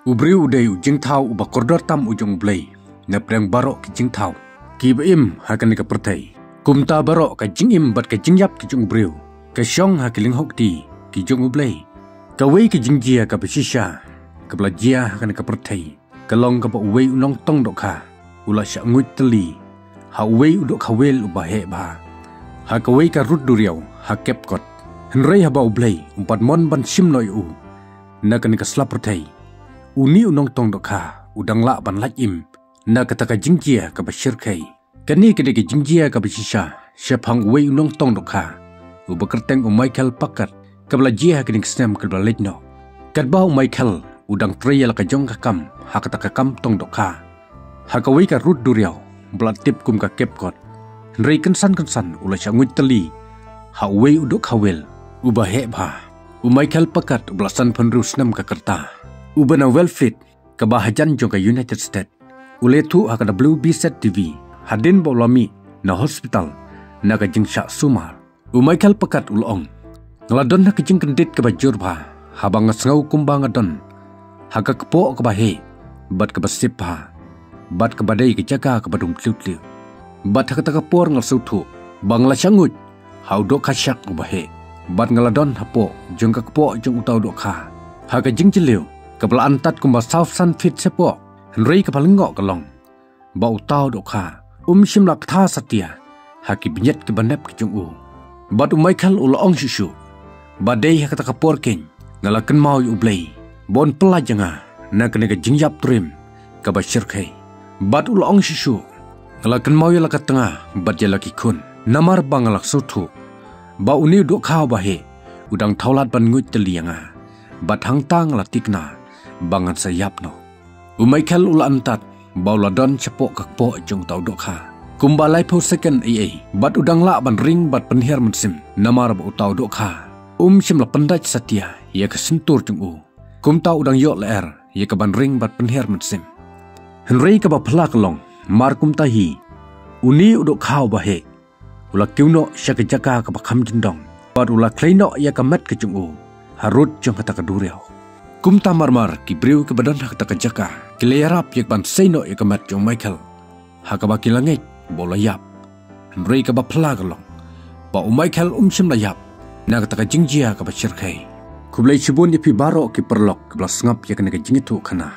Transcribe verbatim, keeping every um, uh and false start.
U briew u dei u jingthaw uba kordor tam u jong U Blei napdeng baroh ki jingthaw kiba im ha kane ka pyrthei. Kumta baroh ka jingim bad ka jingïap ki jong u briew ka shong ha ki lyngngoh kti ki jong U Blei. Kawei ka jingjia kaba shisha kaba la jia ha kane ka pyrthei ka long kaba uwei u nongtong dohkha u la shah nguid tylli ha uwei u dohkha whale uba heh bha ha kawei ka rud duriaw ha Cape Cod. Hynrei haba U Blei um pat mon ban shim noh ïa u na kane ka sla pyrthei, uni u nongtong dohkha u dang lah ban lait im na kata ka jingjia kaba shyrkhei. Kane ka dei ka jingjia kaba shisha shaphang uwei u nongtong dohkha uba kyrteng u Michael Packard, kaba la jia ha kane ka snem kaba la leit noh. Katba u Michael u dang trei ïa la ka jong ka kam ha kata ka kam tong dohkha ha kawei ka rud duriaw ba la tip kum ka Cape Cod, hynrei kynsan kynsan u la shah nguid tylli ha uwei u dohkha whale uba heh bha. U Michael Packard uba la sanphew hynriew snem ka rta, uba na Wellfleet, kaba hajan jong ka United States, u la ïathuh ha ka W B Z T V hadien ba u la mih na hospital na ka jingshah sumar. U Michael Packard u la ong, nga la don ha ka jingkyndit kaba jur bha haba nga sngew kumba nga don ha ka kpoh kaba heh bad kaba sip bha bad kaba dei ka jaka kaba dum tliw tliw. Bad ha kata ka por nga la sngewthuh ba nga la shah nguid ha u dohkha shak uba heh bad nga la don hapoh jong ka kpoh jong uta u dohkha ha ka jingjylliew kaba la antad kumba saw san feet shapoh. Hynrei kaba lyngngoh ka long ba uta u dohkha um shym la kthah satia ha ki bynñiat kiba nep ki jong u. Bad u Michael u la ong shuh shuh ba dei ha kata ka por keiñ nga la kynmaw ïa U Blei ba un pyllait ïa nga na kane ka jingïap triem kaba shyrkhei. Bad u la ong shuh shuh, nga la kynmaw ïa la ka tnga bad ïa la ki khun, namar ba nga la sngewthuh ba une u dohkha uba heh u dang thaw lad ban nguid tylli ïa nga, bad hangta nga la tikna ba ngan sa ïap noh. U Michael u la antad ba u la don shapoh ka kpoh jong uta u dohkha kumba laiphew second ei ei, bad u dang lah ban ring bad pynhiar mynsiem namar ba uta u dohkha um shym la pyndait satia ïa ka shyntur jong u. Kumta u dang ïoh lyer ïa ka ban ring bad pynhiar mynsiem. Hynrei kaba phylla ka long, mar kumta hi, une u dohkha uba heh u la kiew noh sha ka jaka kaba kham jyndong bad u la khlei noh ïa ka met ka jong u ha rud jong kata ka duriaw. Kumta marmar ki briew kiba don ha kata ka jaka ki la ïarap ïa ka ban sei noh ïa ka met jong u Michael ha kaba ki la ngeit ba u la ïap. Hynrei kaba phylla ka long ba u Michael um shym la ïap na kata ka jingjia kaba shyrkhei. Khublei shibun ïa phi baroh ki paralok kiba la sngap ïa kane ka jingïathuhkhana.